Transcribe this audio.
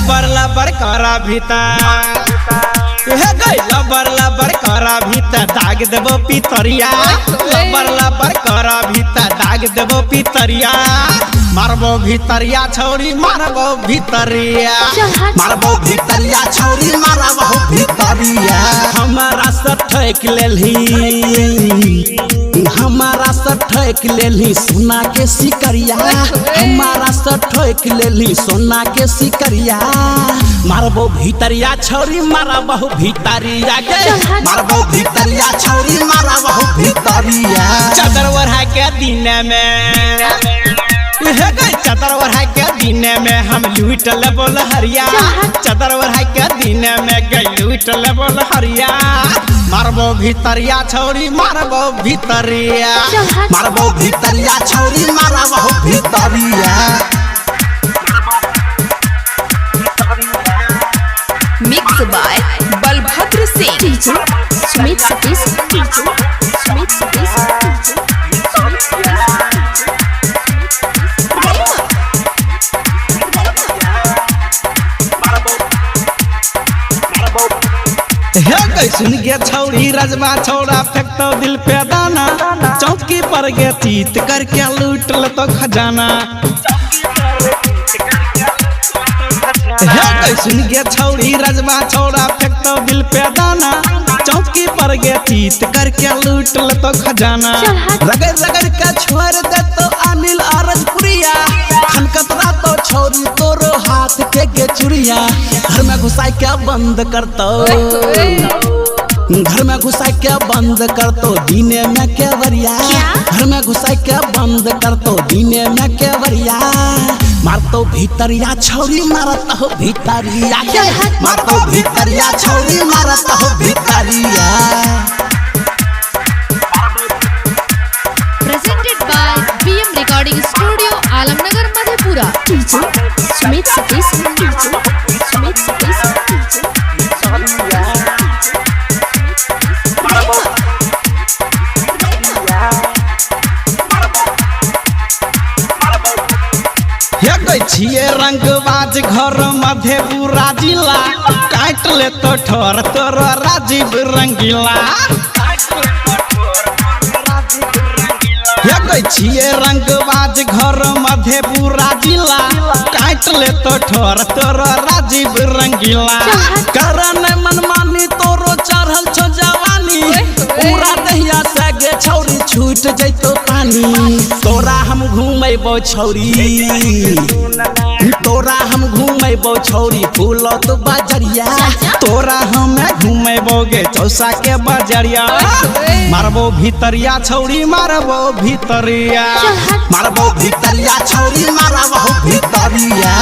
लबर लबर करा भीतर, हे गई लबर लबर करा भीतर दाग देबो पितरिया। लबर लबर करा भीतर दाग देबो पितरिया। मारबो भीतरिया छौरी मारबो भीतरिया, मारबो भीतरिया छौरी मारबो भीतरिया। हमारा से ठोक लेलही, हमारा से ठोक लेलही सोना के सिकरिया। हमारा से ठोक लेलही सोना के सिकरिया। मारबो भीतरिया छौरी मारबो भीतरिया गे, मारबो भीतरिया छौरी मारबो भीतरिया। चादर ओढ़ा के दिन में, हे गई चादर ओढ़ा के दिन में हम लूट लेबो लहरिया। चादर ओढ़ा के दिन में गई लूट लेबो लहरिया। मारबो भीतरिया छौरी मारबो भीतरिया, मारबो भीतरिया छौरी मारबो भीतरिया। Mix by Balbhadra Singh. DJ Sumit Satish, DJ Sumit Satish, DJ Sumit Satish. हे गई सुन गे छौरी रजमा छौरा फेंकतो दिल पे दाना। चौकी पर गे चीत करके लूट लेतो खजाना। हे गई सुन गे छौरी रजमा छौरा फेंकतो दिल पे दाना। चौकी पर गे चीत करके लूट लेतो खजाना। रगड़ रगड़ के छोड़ देतो अनिल अरजपुरिया। खनकतरा तो छौरी तोरो हाथ के गे चुड़िया। घर में घुसाई के बंद करतो, घर में घुसाई के बंद करतो दिने में केवरिया। घर में घुसाई के बंद करतो दिने में केवरिया। मारतो भीतरिया छौरी मारत हो भीतरिया, मारतो भीतरिया छौरी मारत हो भीतरिया। Presented by BM Recording Studio, Alamnagar, Madhepura. DJ Sumit Satish, DJ Sumit Satish, DJ Sumit Satish. हे गई छिए रंगबाज घर मधेपुरा जिला। काट ले तो ठोर तोर राजीव रंगीला। हे गई छिए रंगबाज घर मधेपुरा जिला। काट ले तो ठोर तोर राजीव रंगीला। करन मनमानी तोरो चढ़ल छो जवानी। पूरा दहिया से गे छौरी छूट जैतो पानी। तोरा हम घूमेबो छौरी, तोरा हम घूमेबो छौरी फूलत बजरिया। तोरा हम घूमेबो गे चौसा के बजरिया। मारबो भीतरिया छौरी मारबो भीतरिया, मारबो भीतरिया छौरी मारबो भीतरिया।